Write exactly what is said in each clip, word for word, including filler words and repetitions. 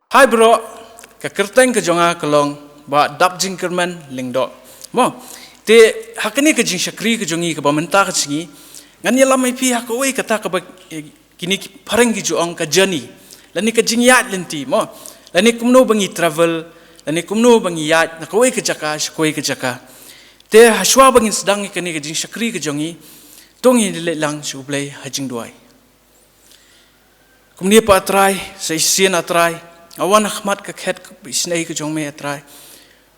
Hai bro, ka kyrteng ka jong nga ka long Bah Dapjingkyrmen Lyngdoh. Mo, te ha kane ka jingshakri ka jong ngi kaba mynta ka sngi, ngan ïalam ïa phi ha kawei kata kaba, eh, kine ki phareng ki ju ong ka journey. Lane ka jingïaid lynti, mo. Lane kumno ba ngi travel, lane kumno ba ngi ïaid na kawei ka jaka sha kawei ka jaka. Te hashwa ba ngin sdang ïa kane ka jingshakri ka jong ngi, to ngin leit lang sha U Blei ha jingduwai. Kumne Pa Trai, sa shisien A Trai, nga wan ha khmat ka khet ka isynei ka jong Me A Trai,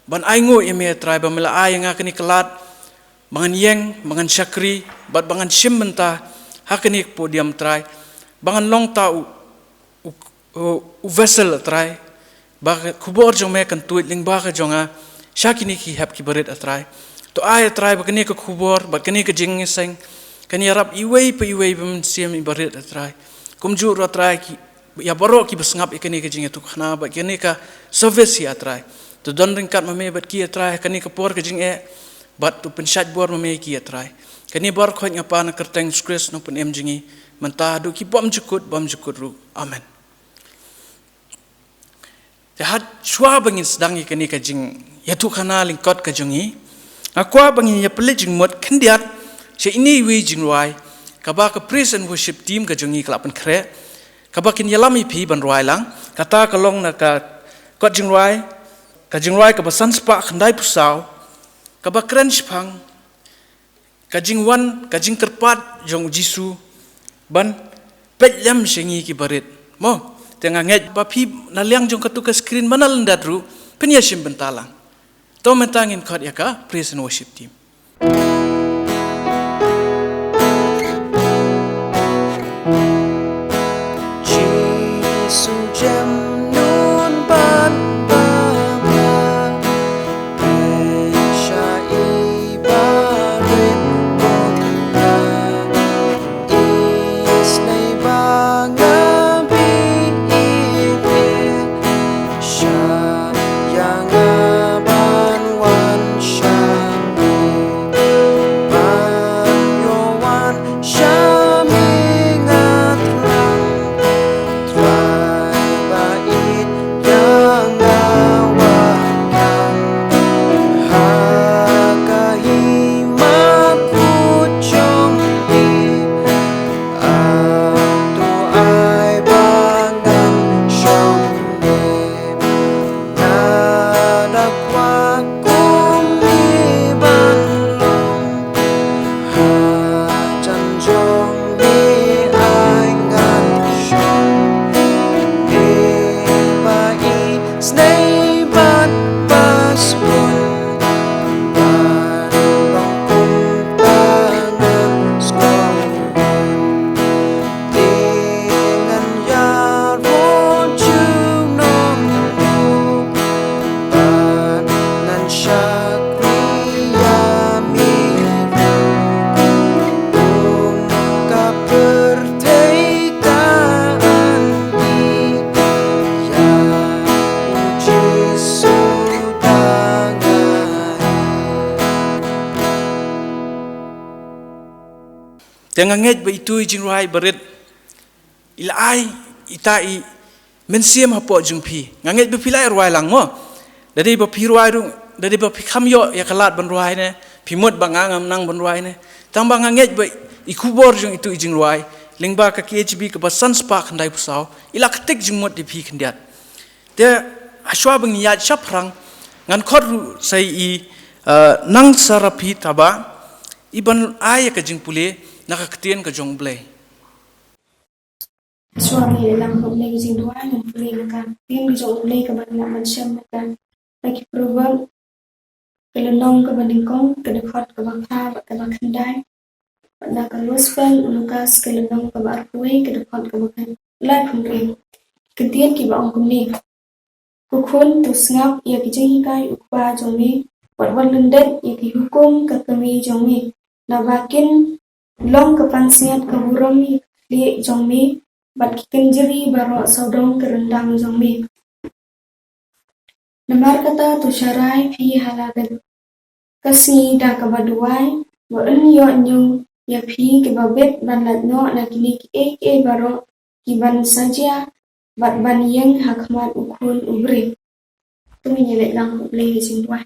ban ainguh ïa Me A Trai ba Me la ai ïa nga kane ka lad ba ngan ïeng, ba ngan shakri, bad ba ngan shim bynta ha kane ka podium Trai, ba ngan long ta u, u, u, u vessel A Trai, ba ka khubor jong Me kan tuid lyngba ka jong nga sha kine ki hep ki barit A Trai. To ai A Trai ba kane ka khubor bad kane ka jingïaseng kan ïarap iwei pa iwei ba mynsiem ibarit A Trai. Kumjuh ruh A Trai ki, ïa baroh kiba sngap ïa kane ka jingïathuhkhana bad kane ka service hi A Trai. To don ryngkat ma Me bad ki A Trai ha kane ka por ka jingeh, bad to pynshait bor ma Me ki A Trai. Kane baroh nga pan ha kyrteng Jisu Khrist Nongpynim jong ngi, mynta haduh ki bymjukut bymjukut ruh. Amen. Te hashwa ba ngin sdang ïa kane ka jingïathuhkhana lyngkot ka jong ngi, nga kwah ba ngin ïa pynleit jingmut khyndiat sha ine iwei i jingrwai kaba ka praise and worship team ka jong ngi ka la pynkhreh, kaba kin ïalam ïa phi ban rwai lang. Kata ka long na ka kot jingrwai, ka jingrwai kaba san spah khyndai phew saw, kaba kren shaphang ka jingwan, ka jingkyrpad jong U Jisu ban peit lem sha ngi ki barit. Mo, te nga ngeit ba phi na liang jong katu ka screen ba na lyndet ruh phin ïa shim bynta lang. To mynta ngin khot ïa ka praise and worship team. Jisu jem nun bad ba ma, peit sha i barit bun ba, isynei ba nga bit ïa, sha ïa nga ban wan sha me, ban ïoh wan sha me nga Trai. Trai ba ïeit ïa nga wan ha ka hima kut jong me. Ah, to ai ba ngan shong me. Nga da kwah kum me ban long. Hajan jong me ai ngan shong. Me ba isynei bad ba sbun, ban long kumta ngan sngewbha. Te ngan ïaroh junom ruh, bad ngan shakri ïa me ruh. Kum ka pyrthei ka anti ïa U Jisu da nga hi. Te nga ngeit ba itu i jingrwai barit i la ai ita i mynsiem hapoh jong phi. Nga ngeit ba phi la rwai lang mo. Da dei ba phi rwai ruh, da dei ba phi kham ïoh ïa ka lad ban rwai ne, phi mut ba nga ngam nang ban rwai ne. Tang ba nga ngeit ba i khubor jong itu i jingrwai lyngba ka K H B kaba san spah khyndai phew saw i la ktik jingmut ïa phi khyndiat. Te hashwa ba ngin ïaid shaphrang, ngan khot ruh sa i, eh, Nang Saraphi Thabah i ban ai ïa ka jingpule na ka ktien ka jong U Blei. Shuwa ba ngi ïalang ha U Blei ka jingduwai, ngan pule na ka ktien ka jong U Blei kaba ngi lah ban shem na ka, na ki Proverb, ka lynnong kaba nyngkong, ka dkhot kaba phra bad kaba khyndai. Bad na ka Gospel u Lukas, ka lynnong kaba arphew wei, ka dkhot kaba khyndai. Lai phew hynriew. Ki ktien kiba ong kumne: Ko khun, to sngap ïa ki jinghikai u kpa jong me, bad wat lyndet ïa ki hukum ka kmie jong me, naba kin long ka pansngiat ka burom ïa ka khlieh jong me, bad ki kynjri baroh sawdong ka ryndang jong me. Namar kata to sharai phi ha la ka, ka sngi da kaba duwai, ba un ïoh ñiuh ïa phi kiba bit ban lait noh na kine kiei kiei baroh kiban sa jia bad ban ïeng ha khmat u khun u briew. To ngin ïaleit lang ha U Blei ha ka jingduwai.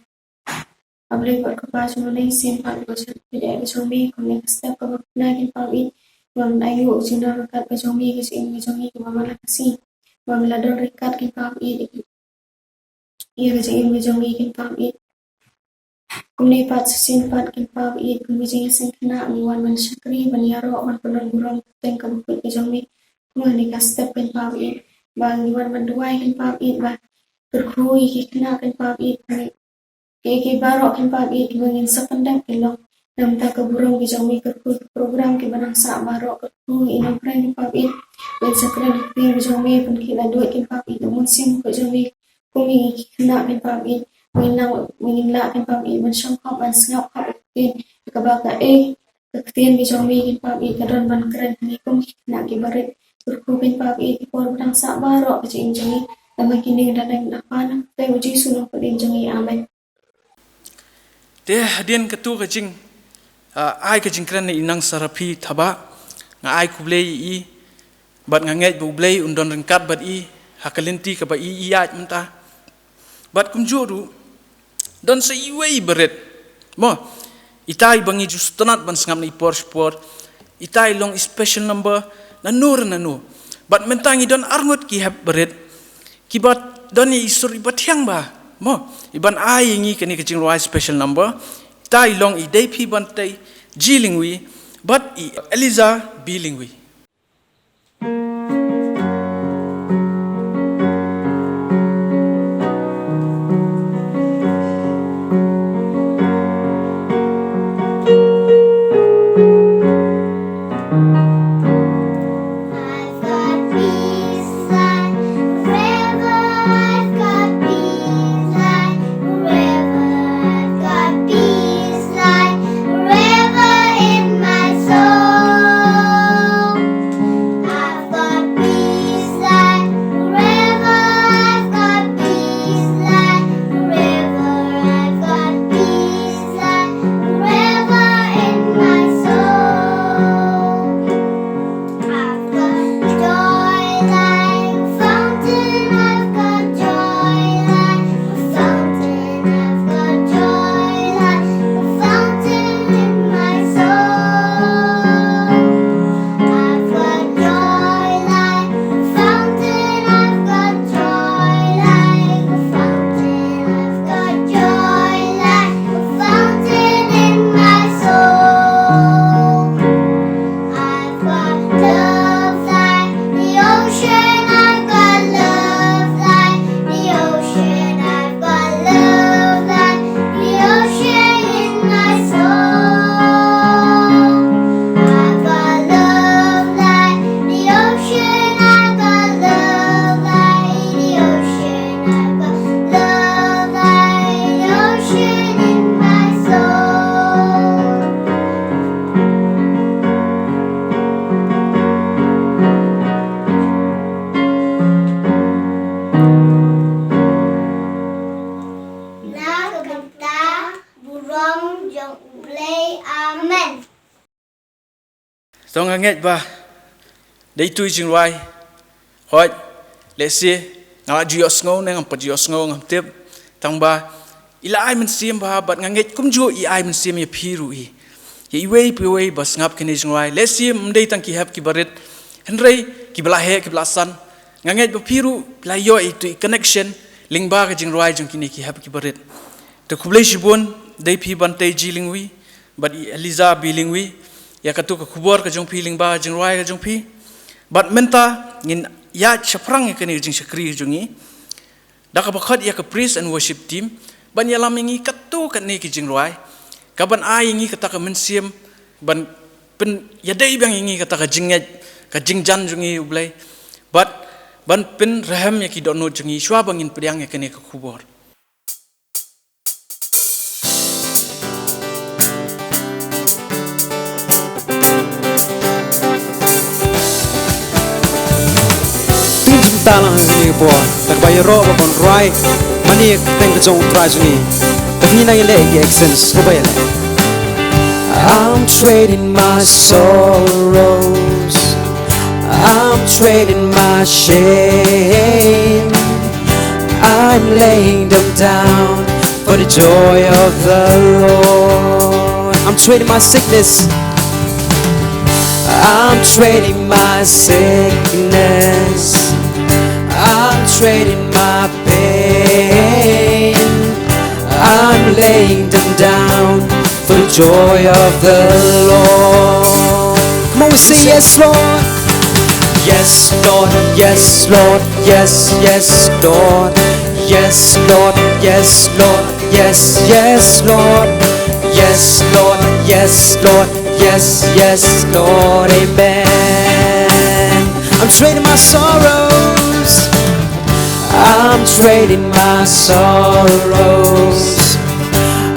A Blei bad Kpa jong U Blei, sien pat ïa ka jingpynïaid ka jong me, kumne ka step kaba khynnah Kynrad Kynrad, ba me la ïoh jingdon ryngkat ka jong me, ka jingim ka jong me kaba man la ka sngi, ba me la don ryngkat Kynrad Kynrad, ïa ka jingim ka jong me Kynrad Kynrad. Kumne pat shisien pat Kynrad Kynrad, kum ka jingïaseng khynnah ngi wan ban shakri, ban ïaroh, ban pynlong burom kyrteng kaba khuid ka jong me. Kumne ka step Kynrad Kynrad, ba ngi wan ban duwai Kynrad Kynrad, ba kyrkhu ïa ki khynnah Kynrad Kynrad, kumne ïa ki baroh Kynrad Kynrad, kiba ngin sa pyndep kin long na ka bynta ka burom ka jong me. Kyrkhu ki program kiba nang sah baroh, kyrkhu ïa i nongpyrshah Kynrad Kynrad, ban sa kren ïa ka jong me, pynkit naduh Kynrad Kynrad, ïa ka mynsiem ka jong me. Kum ïa ki khynnah Kynrad Kynrad, ngin nang, ngin lah Kynrad Kynrad ban shong hok, ban sngap hok ïa ka ktien, ïa kaba kaei ka ktien ka jong me Kynrad Kynrad, ka don ban kren ha ngi kum ki khynnah kiba rit. Kyrkhu Kynrad Kynrad, ki por ba dang sah baroh ka jingim jong ngi. Namar kine ngi da dang da pan, ha kyrteng U Jisu u nongpynim jong ngi. Amen. Te hadien katu ka jing, ah, ai ka jingkren na i Nang Sarapi Thabah, nga ai khublei ïa i, bad nga ngeit ba U Blei un don ryngkat bad i ha ka lynti kaba i ïaid mynta. Bad kumjuh ruh, don sa iwei i barit, mo, itai ba ngi ju sngewtynnat ban sngap na i por shi por. Itai long i special number nano re nano. Bad mynta ngi don arngut ki hep barit kiba don ïa i sur iba thiang bha, mo, iban ai ïa ngi kane ka jingrwai special number. Itai long i Deiphibantei G. Lyngwi bad i Eliza B. Lyngwi. I've got peace like a river, I've got peace like a river, I've got peace like a river in my soul. I've got peace like a river, I've got peace like a river, I've got peace like a river in my soul. I've got joy like a fountain, I've got joy like a fountain, I've got joy like a fountain in my soul. I've got joy like a fountain, I've got joy like a fountain, I've got joy like a fountain in my soul. I've got love like the ocean, I've got love like the ocean, I've got love like the ocean in my soul. I've got love like the ocean, I've got love like the ocean, I've got love like the ocean in my soul. Na ka bynta burom jong U Blei. Amen. To nga ngeit ba dei tu i jingrwai, hooid, lehse nga la ju ïohsngew ne ngam pat ju ïohsngew ngam tip, tang ba i la ai mynsiem bha, bad nga ngeit kumjuh i ai mynsiem ïa phi ruh hi, ïa iwei pa iwei ba sngap kine jingrwai. Lehse ym dei tang ki hep ki barit, hynrei kiba la heh kiba la san, nga ngeit ba phi ruh phi la ïoh ïa itu i connection lyngba ka jingrwai jong kine ki hep ki barit. Te khublei shibun Deiphibantei G. Lyngwi bad i Eliza B. Lyngwi ïa katu ka khubor ka jong phi lyngba ka jingrwai ka jong phi. Bad mynta ngin ïaid shaphrang ïa kane ka jingshakri ka jong ngi da kaba khot ïa ka praise and worship team ban ïalam ïa ngi katto katne ki jingrwai kaban ai ïa ngi kata ka mynsiem ban pynïadei biang ïa ngi kata ka jingngeit, ka jingjan jong ngi ïa U Blei, bad ban pynrhem ïa ki dohnud jong ngi shuwa ba ngin pdiang ïa kane ka khubor. Te ngin sa ïalam ha kane ka por da kaba ïaroh bad ban rwai mane ka kyrteng ka jong U Trai jong ngi. Te ngin nang ïaleh ki accents, kaba ïaleh. I'm trading my sorrows, I'm trading my shame. I'm laying them down for the joy of the Lord. I'm trading my sickness. I'm trading my sickness. I'm trading my pain. I'm laying them down for the joy of the Lord. Come on, we sing, yes, Lord. Yes, Lord, yes, Lord, yes, yes, Lord. Yes, Lord, yes, Lord, yes, yes, Lord. Yes, Lord, yes, Lord, yes, yes, Lord. Amen. I'm trading my sorrows. I'm trading my sorrows.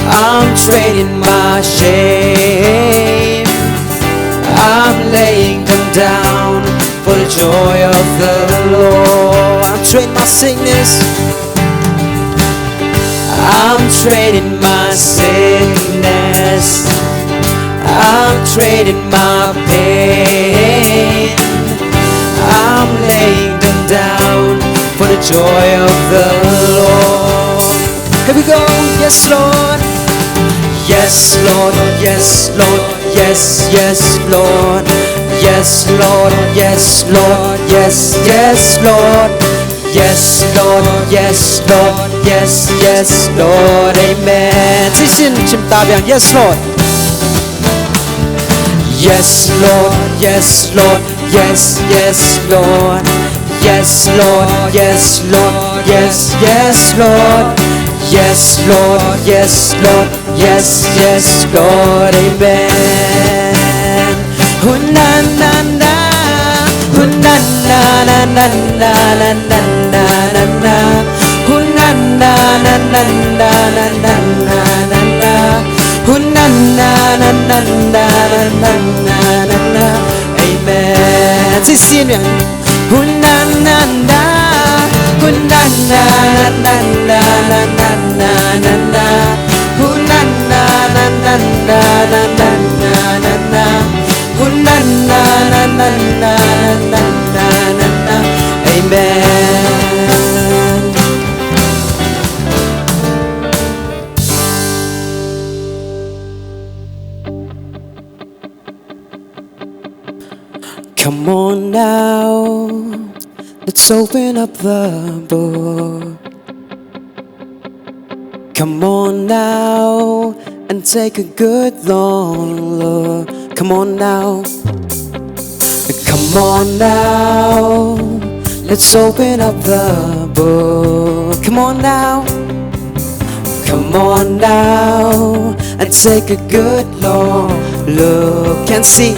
I'm trading my shame. I'm laying them down for the joy of the Lord. I'm trading my sickness. I'm trading my sickness. I'm trading my pain. I'm laying them down for the joy of the Lord. Here we go. Yes, Lord. Yes, Lord. Yes, Lord. Yes, yes, Lord. Yes, Lord. Yes, Lord. Yes, yes, Lord. Yes, Lord. Yes, Lord. Yes, yes, Lord. Amen. Shisien shim ta biang. Yes, Lord. Yes, Lord. Yes, Lord. Yes, yes, Lord. Yes, Lord. Yes, Lord. Yes, yes, Lord. Yes, Lord. Yes, Lord. Yes, yes, Lord. Amen. Hu na na na. Hu na na na na na na na na na. Hu na na na na na na na na na na. Hu na na na na na na na na na. Amen. Shisien biang. Hu na na na. Hu na na na na na na na na na. Hu na na na na na na na na na. Hu na na na na na na na na na. Amen. Come on now, let's open up the book. Come on now and take a good long look. Come on now. Come on now, let's open up the book. Come on now. Come on now and take a good long look and see.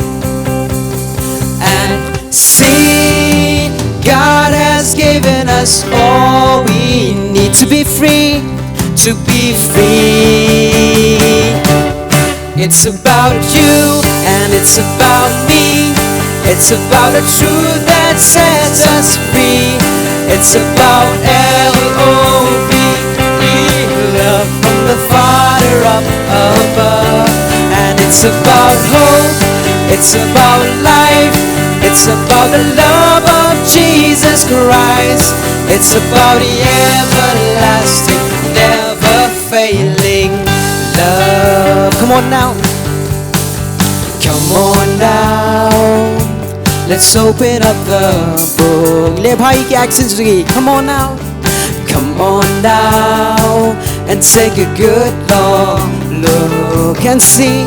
And see, God has given us all we need to be free, to be free. It's about you and it's about me. It's about a truth that sets us free. It's about L O V E, love from the Father up above. And it's about hope, it's about life, it's about the love of Jesus Christ. It's about the everlasting, never failing love. Come on now. Come on now. Let's open up the book. Leh bha ïa ki accents ruh. Come on now. Come on now and take a good long look and see.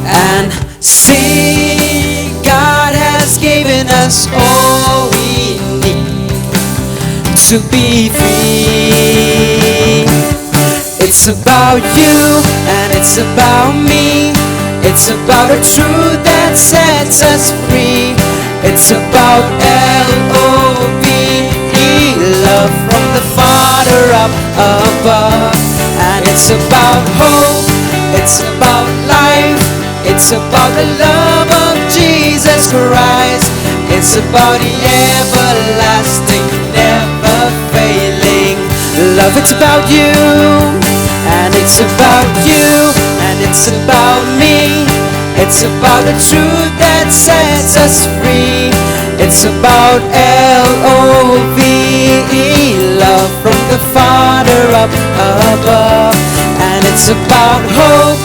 And see, God has given us all we need to be free. It's about you and it's about me. It's about a truth that sets us free. It's about L O V E, love from the Father up above. And it's about hope, it's about life, it's about the love of Jesus Christ. It's about the everlasting, never failing love. It's about you, and it's about you, and it's about me. It's about the truth that sets us free. It's about L O V E, love from the Father up above. And it's about hope,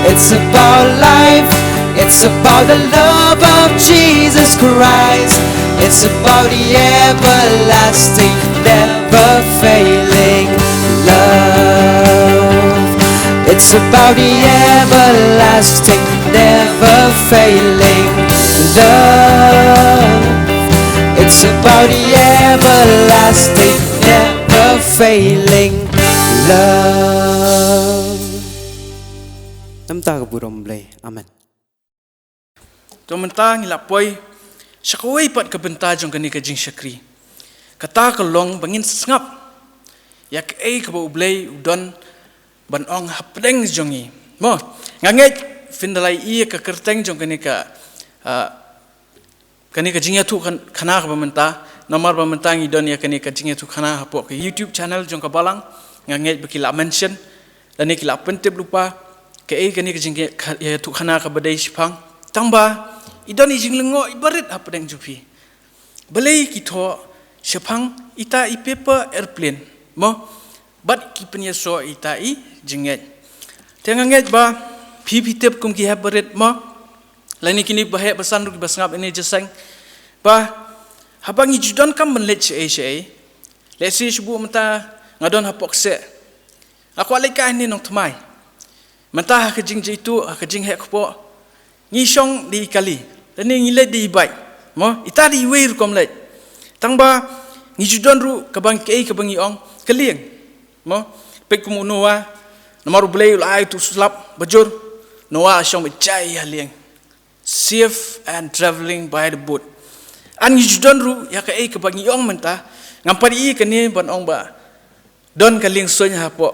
it's about life, it's about the love of Jesus Christ. It's about the everlasting, never failing love. It's about the everlasting, never failing love. It's about the everlasting, never failing love. Namta ka burom Blei. Amen. To mynta ngi la poi sha kawei pat ka bynta jong kane ka jingshakri. Kata ka long ba ngin sngap ïa kaei kaba U Blei u don ban ong hapdeng jong ngi. Mo, nga ngeit phin da la ïohi ïa ka kyrteng jong kane ka, ah, kane ka jingïathuh khan-, khana kaba mynta, namar ba mynta ngi don ïa kane ka jingïathuh khana hapoh ka YouTube channel jong ka Balang, nga ngeit ba ki la mention lane ki la pyntip lypa kaei kane ka jingïathuh khana kaba dei shaphang. Tangba i don i jinglyngngoh iba rit hapdeng jong phi. Balei ki thoh shaphang ita i paper airplane, mo? Bad ki pynïasoh ita i jingngeit. Te nga ngeit ba phi phi tip kum ki heh barit, mo, lane kine ba heh ba san ruh kiba sngap ïa ine i jingïaseng, ba haba ngi ju donkam ban leit shaei shaei, lehse shu buh mynta nga don hapoh kseh, nga kwah leit kai ïa ine i nongthymmai. Mynta ha ka jingjaituh, ha ka jingheh kpoh, ngi shong da i kali, lane ngi leit da i bike, mo, ita da iwei i rukom leit. Tangba ngi ju don ruh kaba ngi, kaei kaba ngi ong, ka lieng, mo. Peit kum u Noah, namar U Blei u la ai utu u slap bajur, Noah u shong beit jai ha lieng. Safe and travelling by the boat. Ngi ju don ruh ïa kaei kaba ngi ong mynta, ngam pat ïohi kane ban ong ba don ka lieng suiñ hapoh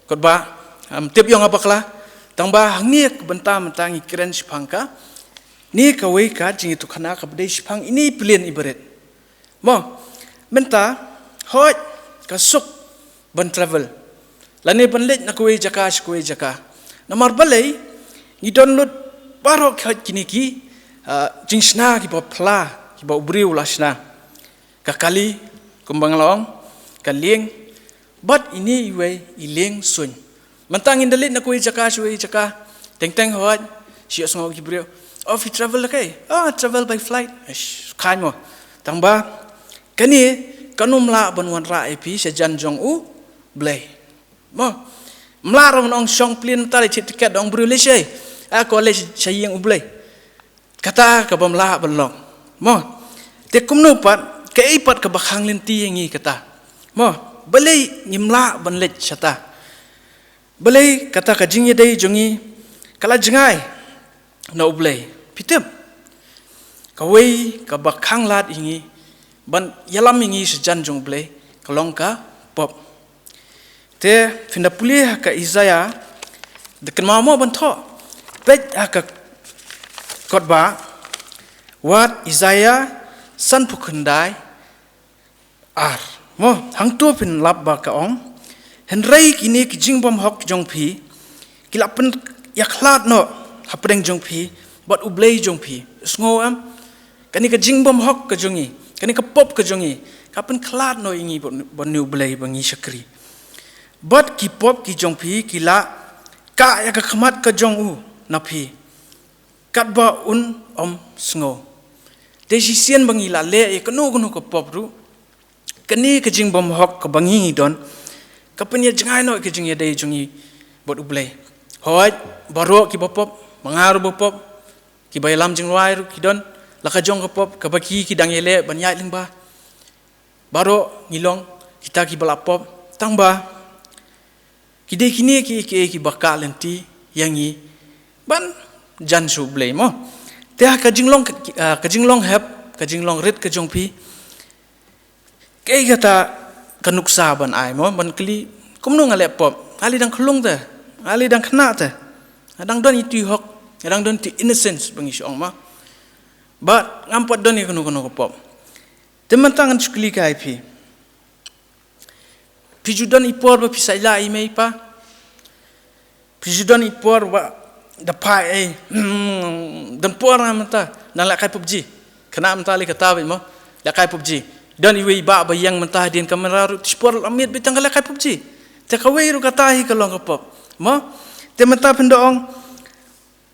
kot ba, um, tip ïong ha bakla. Tangba hangne ka bynta mynta ngi kren shaphang kane kawei ka jingïathuh khana kaba dei shaphang ine i plane iba rit. Mo, mynta, hooid, ka suk ban travel, lane ban leit na kawei jaka sha kawei jaka. Namar balei? Ngi don lut baroh hooid kine ki, ah, jingshna kiba pla kiba U Blei u la shna. Ka kali, kumba nga la ong, ka lieng, bad ine iwei i lieng suiñ. Mynta ngin da leit na kawei jaka sha kawei jaka, teng teng hooid, shu ïohsngew ki briew, "Oh, phi travel da kaei?" "Ah, travel by flight." Eish, khlaiñ mo. Tangba kane kam lah ban wanrah ïa phi shajan jong U Blei. Mo, ym lah ruh ban ong shong plane mynta leit thied tiket, da ong briew leit shaei? "Ah, ko leit sha ïing U Blei." Kata kaba ym lah ban long. Mo, te kumno pat, kaei pat kaba khang lynti ïa ngi kata? Mo, balei ngim lah ban leit shata? Balei kata ka jingïadei jong ngi ka la jngai na U Blei? Phi tip, kawei kaba khang lad ïa ngi ban ïalam ïa ngi shajan jong U Blei ka long ka pop. Te phin da pule ha ka Isaïah, da kynmaw mo ban thoh. Peit ha ka kot ba, wat Isaïah sanphew khyndai, ar. Mo, hangto phin lap ba ka ong, hynrei kine ki jingbymhok jong phi ki la pynïakhlad noh hapdeng jong phi bad U Blei jong phi. Sngew em? Kane ka jingbymhok ka jong ngi, kane ka pop ka jong ngi, ka pynkhlad noh ïa ngi bad, bad une U Blei ba ngi shakri. Bad ki pop ki jong phi ki la kah ïa ka khmat ka jong u na phi, katba un ym sngew. Te shisien ba ngi la leh ïa kano kano ka pop ruh, kane ka jingbymhok kaba ngi don ka pynïajngai noh ïa ka jingïadei jong ngi bad U Blei. Hooid, baroh kiba pop, ma nga ruh ba pop, kiba ïalam jingrwai ruh ki don la ka jong ka pop kaba ki, ki dang ïaleh ban ïaid lyngba. Baroh ngi long kita kiba la pop. Tangba ki dei kine ki, ki, kiba kah lynti ïa ngi ban jan sha U Blei, mo. Te ha ka jinglong, ah, ka jinglong hep, ka jinglong rit ka jong phi, kaei kata ka nuksa ban ai, mo, ban kylli, kumno nga leh pop? Nga lei dang khyllung te, nga lei dang khynnah te, nga dang don itu i hok, nga dang don itu i innocence ba ngi shu ong, mo. Bad ngam pat don ïa kano kano ka pop. Te mynta ngan shu kylli kai ïa phi, phi ju don i por ba phi saila ïa i mei i pa? Phi ju don i por ba da phai ei, hmm, don por nga mynta, dang leh kai PUBG, Kane mynta lei kata beit mo, lehkai PUBG. Don iwei i bah ba ïeng mynta hadien kamra ruh, te shipor la miet beit tang ka lehkai PUBG. Te kawei ruh kata hi ka long ka pop. Mo, te mynta phin da ong,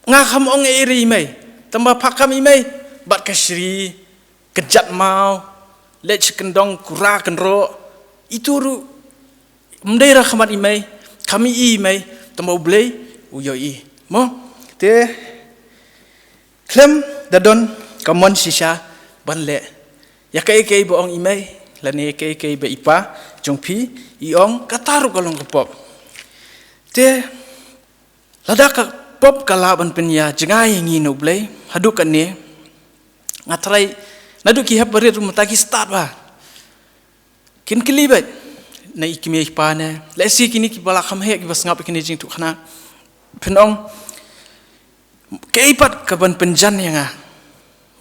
nga kham ong ei ei re i mei. Tang ba phah kam i mei, bat ka shri, ka jat maw, leit sha kyndong kura kynroh. Itu ruh, ym dei ra khmat i mei, kham i i mei, tang ba U Blei u ïohi. Mo, te khlem da don ka mon shisha ban leh ïa kaei kaei ba ong i mei, lane kaei kaei ba i pa jong phi i ong, kata ruh ka long ka pop. Te lada ka pop ka lah ban pynïa jngai ïa ngi na U Blei, haduh kane, nga tharai naduh ki hep barit ruh mynta ki stad bha. Kin kylli beit na i kmie i kpa ne, lehse kine kiba la kham heh kiba sngap ïa kine jingïathuhkhana, phin ong, kaei pat ka ban pynjan ïa nga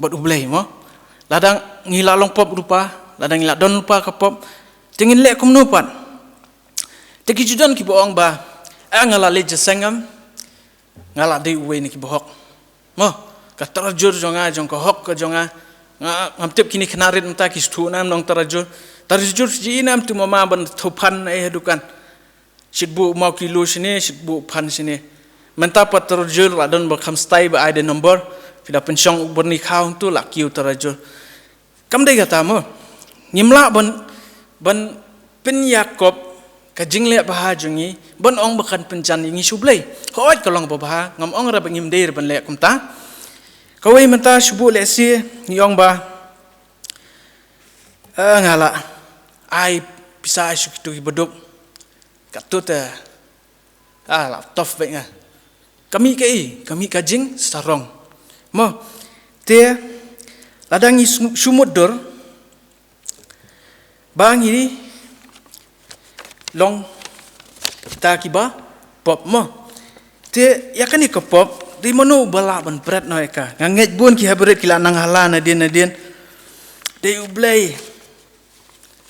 bad U Blei mo? Lada ngi la long pop ruh pa, lada ngi la don ruh pa ka pop, te ngin leh kumno pat? Te ki ju don kiba ong ba, eh, nga la leit jingïaseng, nga la dei uwei na kiba hok. Mo, ka tarajur jong nga, jong ka hok ka jong nga. Nga, ngam tip kine khynnah rit mynta ki sngewthuh ne em nong tarajur. Tarajur jong i ne em, to mama ban thew phan ei ha dukan. Shit buh maw kilo shane, shit buh phan shane. Mynta pat tarajur la don ba kham stai ba ai da nombor. Phi da pynshong u byrni khaw hangto la kiew tarajur. Kam dei kata mo. Ngim lah ban, ban pynïakop ka jingleh bha jong ngi ban ong ba kan pynjan ïa ngi sha U Blei. Hooid ka long ba bha, ngam ong re ba ngim dei re ban leh kumta. Kawei mynta shu buh lehse ngi ong ba, eh, nga la ai pisa ai sha kito kiba duk. Katto te, ah, la tough beit nga. Ka mih kaei, ka mih ka jingsarong. Mo, te lada ngi shu-, shu mutdur ba ngi long kita kiba pop mo. Te ïa kane ka pop, dei mano ba lah ban bret noh ïa ka? Nga ngeit bun ki hep barit ki la nang hala nadien nadien. Dei U Blei.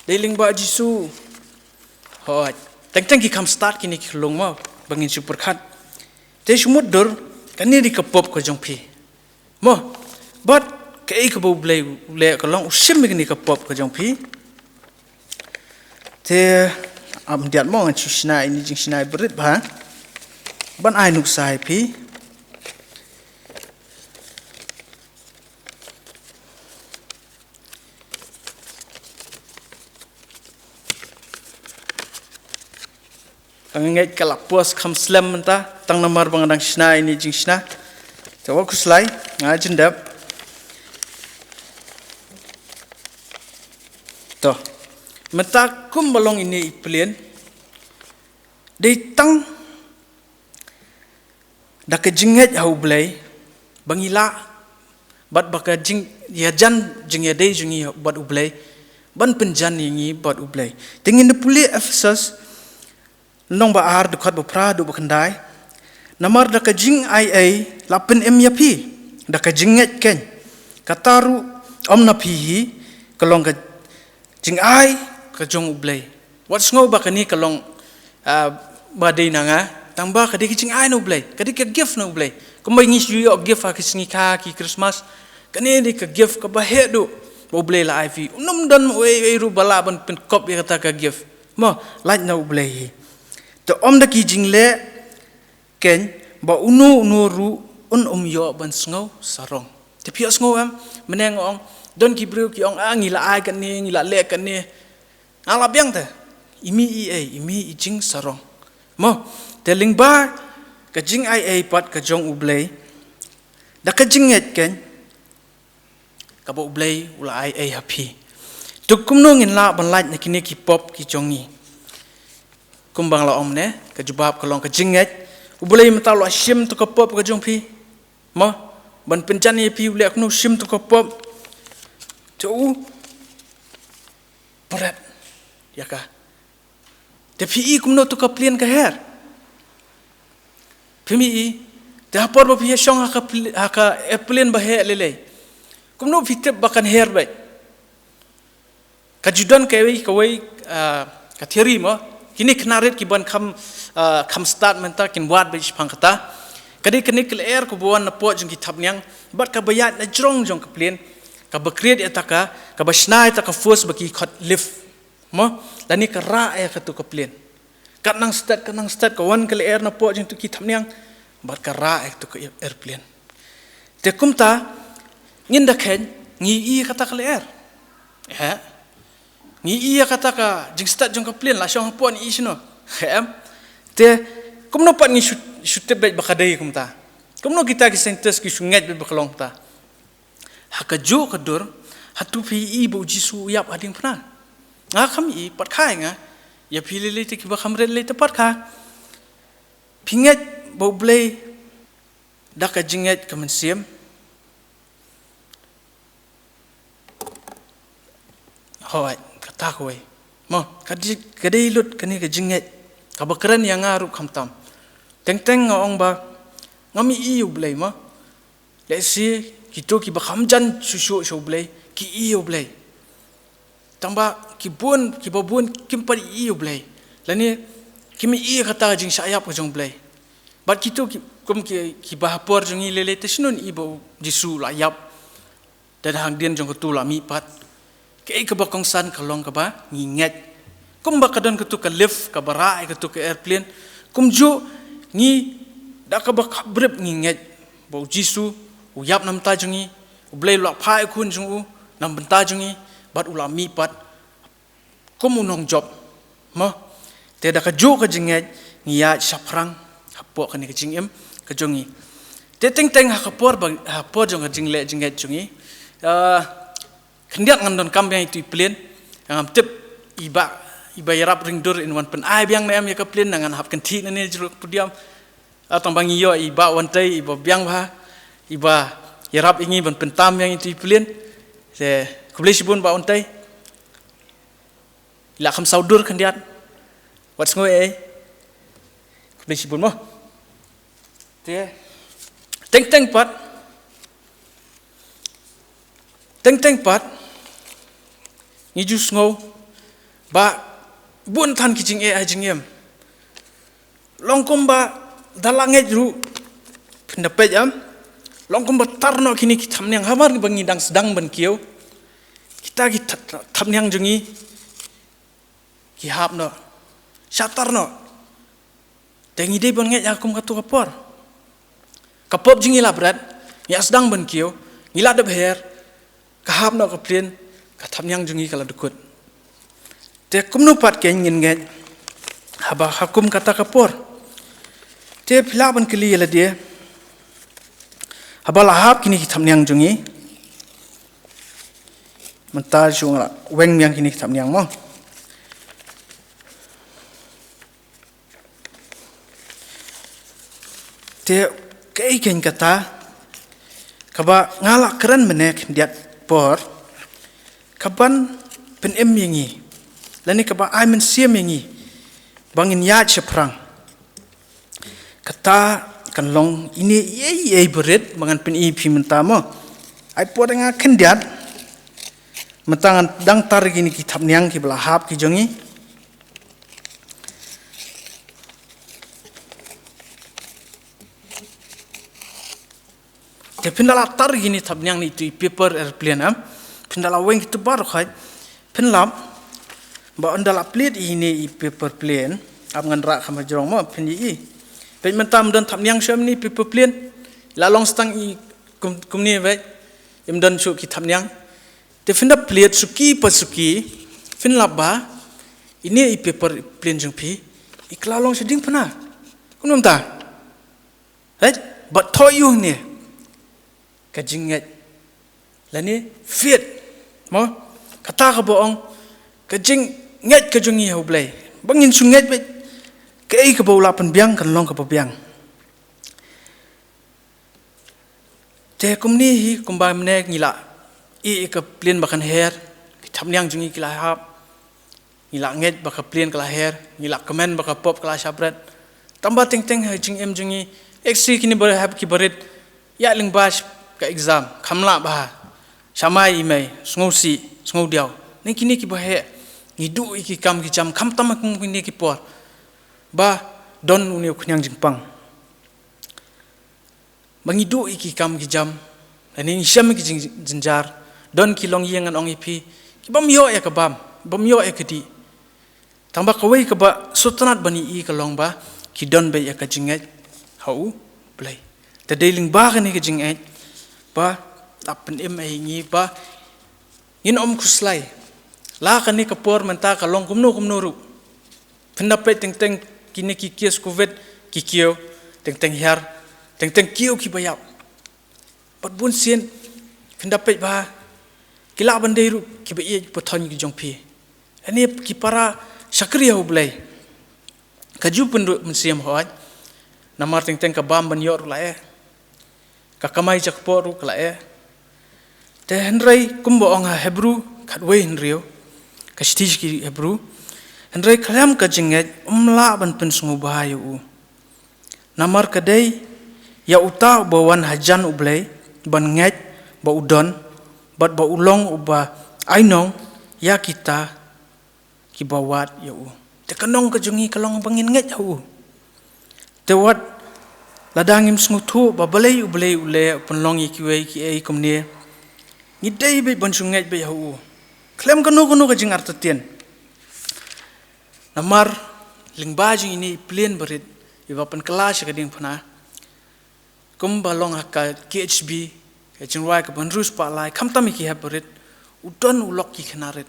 Dei lyngba Jisu. Hooid. Teng teng ki kham stad kine ki khyllung mo, ba ngin shu pyrkhat. Te shu mutdur, kane dei ka pop ka jong phi. Mo, bad kaei kaba U Blei u leh ka long u shim ïa kane ka pop ka jong phi. Te ym diat mo, ngan shu shna ïa ine i jingshna barit bha ban ai nuksa ïa phi. Nga ngeit ka la pos kham slem mynta, tang namar ba nga dang shna ine i jingshna. Te wat khuslai, nga jin dep. To. Mynta kumba long ine i plian, dei tang da ka jingngeit ha U Blei ba ngi lah, bad ba ka jing, ïajan jingïadei jong ngi bad U Blei, ban pynjan ïa ngi bad U Blei. Te ngin da pule Ephesos lynnong ba ar, dkhot ba phra haduh ba khyndai. Namar da ka jingaiei la pynim ïa phi da ka jingngeit keiñ. Kata ruh ym na phi hi, ka long ka jingai ka jong U Blei. Wat sngew ba kane ka long, ah, ba dei na nga, tang ba ka dei ka jingai na U Blei, ka dei ka gift na U Blei. Kumba ngi shu ïoh gift ha ki sngi kha ki Christmas, kane dei ka gift kaba heh duh ba U Blei la ai phi. Ym don uei uei ruh ba lah ban pynkop ïa kata ka gift. Mo, lait na U Blei hi. Te ym da ki jingleh keiñ ba uno uno ruh un ym ïoh ban sngew sarong. Te phi ïohsngew em, mynne nga ong, don ki briew ki ong, ah, ngi la ai kane, ngi la leh kane. Nga la biang te, i mih i ei, i mih i jingsarong. Mo, te lyngba ka jingaiei pat ka jong U Blei, da ka jingngeit keiñ, kaba U Blei u la ai ei ha phi. Te kumno ngin lah ban lait na kine ki pop ki jong ngi? Kumba nga la ong mynne, ka jubab ka long ka jingngeit. U Blei mynta u la shim to ka pop ka jong phi. Mo, ban pynjan ïa phi u leh kumno, u shim to ka pop. Te u bret ïa ka. Te phi i kumno to ka plian ka her? Phim i, te ha por ba phi ïashong ha ka pli-, ha ka airplane ba heh lei lei, kumno phi tip ba kan her beit? Ka ju don kawei, kawei, ah, ka theory mo, kine khynnah rit kiban kham, ah, kham stad mynta kin wad beit shaphang kata. Ka dei kane ka lyer kaba wan na pdeng jong ki thapniang bad kaba ïaid na jrong jong ka plane. Kaba create ïa kata ka, kaba shna ïa kata ka force ba ki khot lift. Mo, lane ka rah ïa kato ka plane. Ka nang stet, ka nang stet, ka wan ka lyer napoh jong kito ki thapniang, bad ka rah ïa kato ka aeroplane. Te kumta, ngin da kheiñ, ngi ïohi ïa kata ka lyer. Eh? Ngi ïohi ïa kata ka jingstet jong ka plane, la shong hapoh ngi ïohi shano. Em? Te, kumno pat ngi shu, shu tip beit ba ka dei kumta. Kumno kita ki scientist ki shu ngeit beit ba ka long kumta. Ha kajuh ka dur, hato phi ïohi ba u Jisu u ïap ha diengphna? Nga kham ïohi, pat kha ïa nga. Ïa phi lei lei te kiba kham rit lei te pat kha. Phi ngeit ba U Blei da ka jingngeit ka mynsiem? Hooid, kata kawei. Mo, ka dei, ka dei lut kane ka jingngeit. Kaba kren ïa nga ruh khamtam. Teng teng nga ong ba ngam ïohi U Blei mo. Lehse kito kiba kham jan shuh shuh sha U Blei, ki ïohi U Blei. Tangba ki bun, kiba bun kim pat ïohi U Blei. Lane kim ïohi kata ka jingshah ïap ka jong U Blei. Bad kito ki, kum ki, kiba ha por jong ngi lei lei te shano ngi ïohi ba u Jisu u la ïap. Te hadien jong kato u la mihpat. Kaei kaba kongsan ka long kaba ngi ngeit. Kumba ka don kato ka lift, kaba rah ïa kato ka aeroplane. Kumjuh ngi da kaba khabrip ngi ngeit ba u Jisu u ïap na bynta jong ngi, U Blei u la phah ïa u Khun jong u na bynta jong ngi, bad u la mihpat kum u nongjop. Mo. Te da kajuh ka jingngeit ngi ïaid shaphrang hapoh kane ka jingim ka jong ngi. Te teng teng ha ka por ba, ha por jong ka jingleh jingngeit jong ngi. Ah, khyndiat ngan donkam biang ïa itu i plane. Ngam tip i bah, i bah ïarap ring dur in wan pyn-ai biang ne em ïa ka plane, ngan hap kynthih nangne jrong podium. Ah, tang ba ngi ïoh i bah Wantei, i bah biang bha, i bah ïarap ïa ngi ban pyntam biang ïa itu i plane. Te khublei shibun bah Wantei. I la kham saw dur khyndiat. Wat sngew ei. Khublei shibun mo. Te. Teng teng pat. Teng teng pat. Ngi ju sngew ba bun than ki jingeh ha jingim. Long kumba da la ngeit ruh, phin da peit em. Long kumba tar noh kine ki thapniang, hamar ba ngi dang sdang ban kiew. Kita ki thap-, thapniang jong ngi ki hap noh, shatar noh. Te ngi dei ban ngeit ha kum kato ka por. Ka pop jong ngi la bret, ngi la sdang ban kiew, ngi la dep her, ka hap noh ka plane, ka thapniang jong ngi ka la dkut. Te kumno pat kein ngin ngeit haba ha kum kata ka por? Te phi lah ban kylli ïa lade, haba la hap kine ki thapniang jong ngi, mynta shu nga la weng biang kine ki thapniang mo. Te kaei kein kata kaba nga la kren mynne khyndiat por, kaban pynim ïa ngi, lane kaba ai mynsiem ïa ngi ba ngin ïaid shaphrang. Kata kan long ine ei ei barit ba ngan pyni ïa phi mynta mo. Ai por ïa nga khyndiat, mynta ngan dang tar ïa kine ki thapniang kiba la hap ki jong ngi. Te phin da la tar ïa kine ki thapniang na itu i paper airplane em. Phin da la weng kito baroh khoit. Phin lap ba ynda la plie ïa ine i paper plane. Ap ngan rah kham hajrong mo phin ïohi. Peit mynta ym don thapniang shuh ine i paper plane. La long tang i kum, kumne beit. Ym don shuh ki thapniang. Te phin da plie suki pa suki. Phin lap ba ine i paper plane jong phi i kylla long sha diengphna. Kumno mynta? Hei, bad thoh ïa une ka jingngeit lane faith mo, kata kaba ong ka jingngeit ka jong ngi ha U Blei. Ba ngin shu ngeit beit kaei kaba u la pynbiang kan long kaba biang. Te kumne hi kumba mynne ngi la ïohi ka plane ba kan her, ki thapniang jong ngi ki la hap. Ngi la ngeit ba ka plane ka la her, ngi la kmen ba ka pop ka la shah bret. Tangba teng teng ha jingim jong ngi, ek si kine ba hap ki barit, ïa lyngba ka exam, kham lah bha, shamai i mei, sngewsih, sngewdiaw. Ne kine kiba heh, ngi duh ïa ki kam ki jam, khamtam ha kum kine ki por. Ba don une u khñiang jingpang. Ba ngi duh ïa ki kam ki jam, lane ngi shem ïa ki jing-, jynjar, Don ki longïing ngan ong ïa phi, ki bym ïoh ïa ka bam, bym ïoh ïa ka dih. Tang ba kawei kaba sngewtynnat ban ïohi ka long ba ki don beit ïa ka jingngeit ha U Blei. Te dei lyngba kane ka jingngeit ba la pynim ïa ngi ba ngin ym khuslai. La kane ka por mynta ka long kumno kumno ruh. Phin da peit teng teng kine ki case covid ki kiew, teng teng hiar, teng teng kiew kiba ïap. Bad bun sien phin da peit ba ki lah ban dei ruh kiba ïeit ba thoiñ ki jong phi. Ani ki para shakri ha U Blei. Ka ju pynduh mynsiem hooid. Namar teng teng ka bam ban ïoh ruh la eh. Ka kamai jakpoh ruh ka la eh. Te hynrei kumba ong ha Hebru khatwei hynriew, ka shithi sha ki Hebru, hynrei khlem ka jingngeit ym lah ban pynsngewbha ïa u. Namar ka dei ïa uta uba wan hajan U Blei ban ngeit ba u don, bad ba u long uba ainong ïa kita kiba wad ïa u. Te ka nong ka jong ngi ka long ba ngin ngeit ha u. Te wat lada ngim sngewthuh ba balei U Blei u leh u pynlong ïa kiwei kiei kumne, ngi dei beit ban shu ngeit beit ha u khlem kano kano ka jingartatien. Namar lyngba jong ine i plieng barit iba pynkylla sha ka diengphna, kumba long ha ka K H B, ka jingrwai kaba hynriew spah lai, khamtam ïa ki hep barit, u don u lok ki khynnah rit.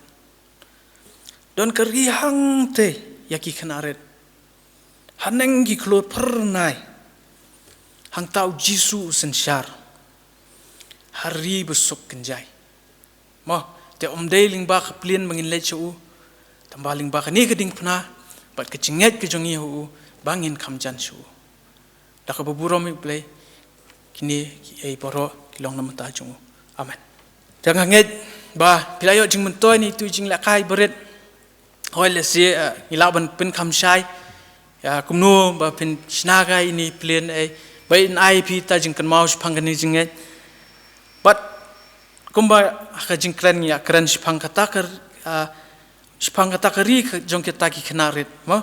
Don ka ri hangtei ïa ki khynnah rit. Haneng ki khlur phyrnai. Hangta U Jisu u synshar ha ri ba suk kynjai. Mo, te ym dei lyngba ka plieng ba ngin leit sha u, tang ba lyngba kane ka diengphna bad ka jingngeit ka jong ngi ha u ba ngin kham jan sha u. Da kaba burom ïa U Blei, kine kiei baroh ki long na bynta jong u. Amen. Te nga ngeit ba phi la ïoh jingmyntoi na itu i jinglehkai barit. Hooid, lehse, eh, ngi lah ban pynkham shai ïa kumno ba phin shna kai ine i plieng, eh, ba in ai phi ta jingkynmaw shaphang kane ka jingngeit. Bad kumba ha ka jingkren ngi ïa kren shaphang kata ka, ah, shaphang kata ka ri ka jong kita ki khynnah rit, mo?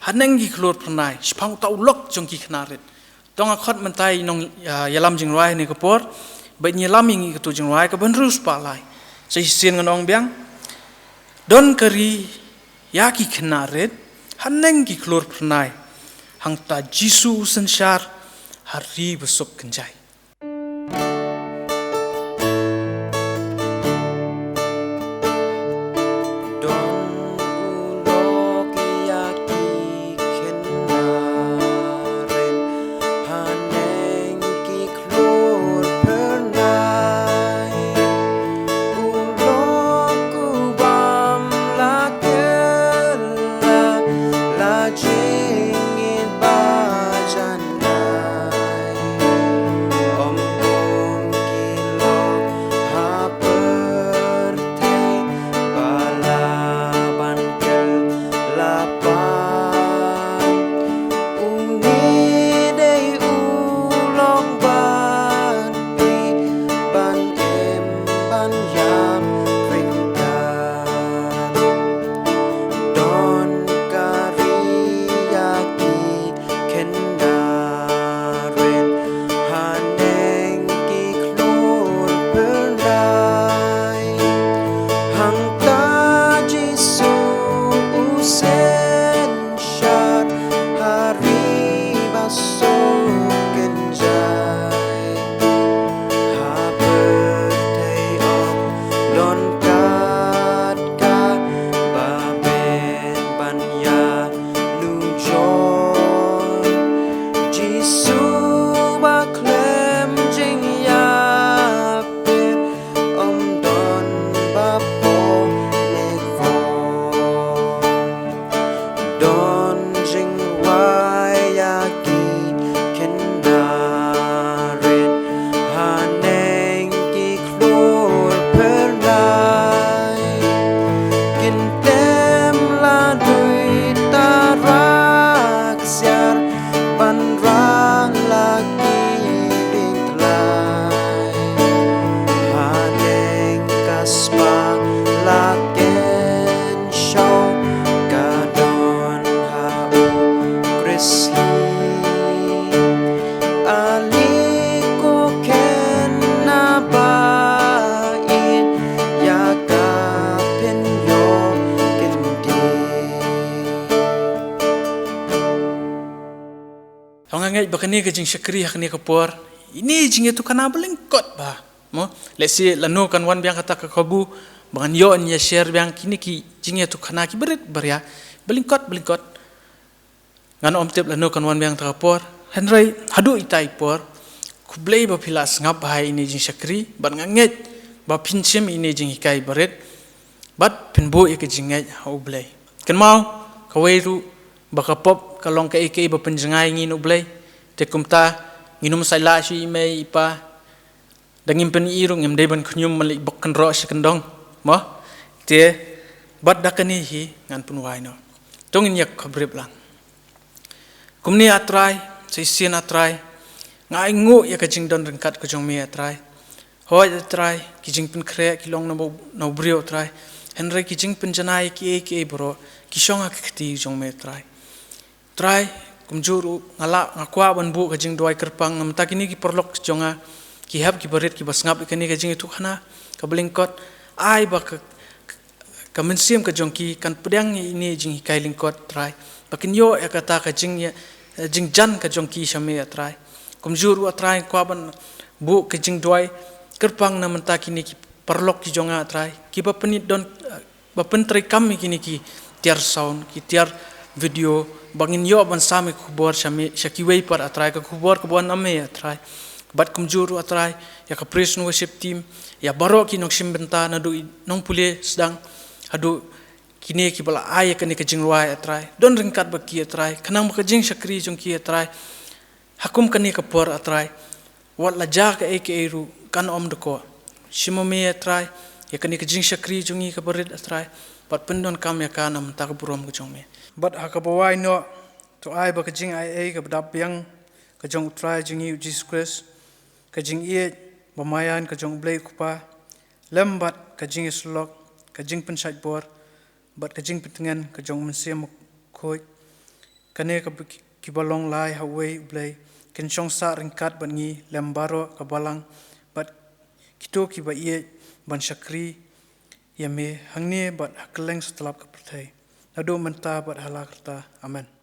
Haneng ki khlur phyrnai, shaphang uta u lok jong ki khynnah rit. To nga khot mynta i nong, ah, ïalam jingrwai ha kane ka por, ba in ïalam ïa ngi kato jingrwai kaba hynriew spah lai. Sa shisien ngan ong biang. Don ka ri ïa ki khynnah rit, haneng ki khlur phyrnai. Hangta Jisu u synshar ha ri ba suk kynjai. Don u lok ïa ki khynnah rit, haneng ki khlur phyrnai. U lok u bam la kylla, la jingit ba janai. Ba kane ka jingshakri ha kane ka por, ine i jingïathuhkhana ba lyngkot bha. Mo, lehse lano kan wan biang kata ka kabu ba ngan ïoh ïa share biang kine ki jingïathuhkhana ki barit baria ba lyngkot, ba lyngkot. Ngan ym tip lano kan wan biang kata ka por. Hynrei haduh ita i por, khublei ba phi la sngap bha ïa ine i jingshakri, bad nga ngeit ba phin shim ine i jinghikai barit bad phin buh ïa ka jingngeit ha U Blei. Kynmaw, kawei ruh ba ka pop ka long kaei kaei ba pynjngai ïa ngi na U Blei. Te kumta, ngin ym sa ïaleh shuh i mei i pa, da ngim pyni ruh ngim dei ban khñium, malik bok kynroh sha kyndong. Mo? Te bad da kane hi ngan pynwai noh. To ngin ïa khabrip lang. Kumne A Trai, sa shisien A Trai, nga ainguh ïa ka jingdon ryngkat ka jong me A Trai. Hooid A Trai, ki jingpynkhreh ki long na u, na u briew A Trai. Hynrei ki jingpynjanai kiei kiei baroh ki shong ha ka kti jong me A Trai. Trai, kumjuh ruh nga la, nga kwah ban buh ka jingduwai kyrpang na mynta kine ki paralok jong nga, ki hep ki barit kiba sngap ïa kane ka jingïathuhkhana kaba lyngkot. Ai ba ka, ka mynsiem ka jong ki kan pdiang ïa ine i jinghikai lyngkot Trai, ba kin ïoh ïa kata ka jing, jingjan ka jong ki sha me A Trai. Kumjuh ruh A Trai, kwah ban buh ka jingduwai kyrpang na mynta kine ki paralok ki jong nga A Trai, kiba pynit don, ba pyntreikam ïa kine ki tiar sound, ki tiar video, ba ngin ïoh ban sam ïa ka khubor sha me, sha kiwei pat A Trai, ka khubor kaba wan na me A Trai. Bad kumjuh ruh A Trai, ïa ka praise and worship team, ïa baroh ki nongshim bynta naduh i nongpule sdang haduh kine kiba la ai ïa kane ka jingrwai A Trai. Don ryngkat bad ki A Trai, khnang ba ka jingshakri jong ki A Trai ha kum kane ka por A Trai, wat la jia kaei kaei ruh kan ym dkoh. Shim ma me A Trai ïa kane ka jingshakri jong ngi kaba rit A Trai, bad pyndonkam ïa ka na bynta ka burom ka jong me. Bad ha kaba wai noh, to ai ba ka jingaiei kaba dap biang ka jong U Trai jong ngi U Jisu Khrist, ka jingïeit ba maïan ka jong U Blei U Kpa, lem bad ka jingïasyllok, ka jingpynshait bor bad ka jingpyntngen ka jong U Mynsiem Bakhuid, kane kaba, kiba long lai ha uwei U Blei, kin shong sah ryngkat bad ngi lem baroh ka balang bad kito kiba ïeit ban shakri ïa me hangne bad ha kylleng satlak ka pyrthei, naduh mynta bad hala karta. Amen.